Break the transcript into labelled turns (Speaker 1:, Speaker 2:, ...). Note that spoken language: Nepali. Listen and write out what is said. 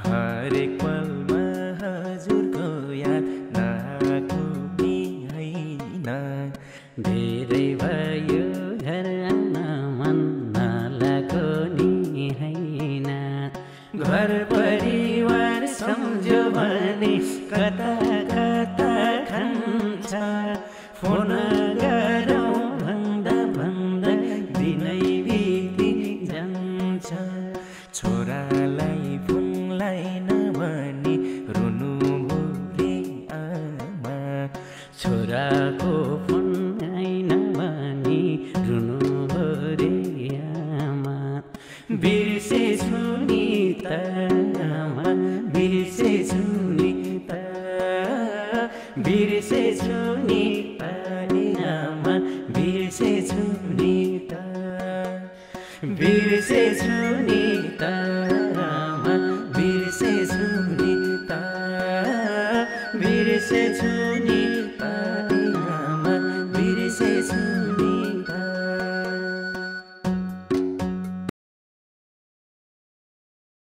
Speaker 1: हरेक पलमा हजुरको याद नआउने होइन।
Speaker 2: धेरै भयो घर आउन मन नलागो नि होइन।
Speaker 1: घर परिवार सम्झ्यो भने कता कता खान्छ। फोन गरौँ भन्दा भन्दा दिनै बिति जान्छ। छोरालाई फोनलाई नभनी रुनु भोरे आमा।
Speaker 2: छोराको फोन आइन भनी रुनु भरे आमा।
Speaker 1: बिर्सेछु नि त आमा, बिर्सेछु नि त, बिर्सेछु नि त आमा, बिर्सेछु नि त, बिर्सेछु नि त आमा, बिर्सेछु नि त, बिर्सेछु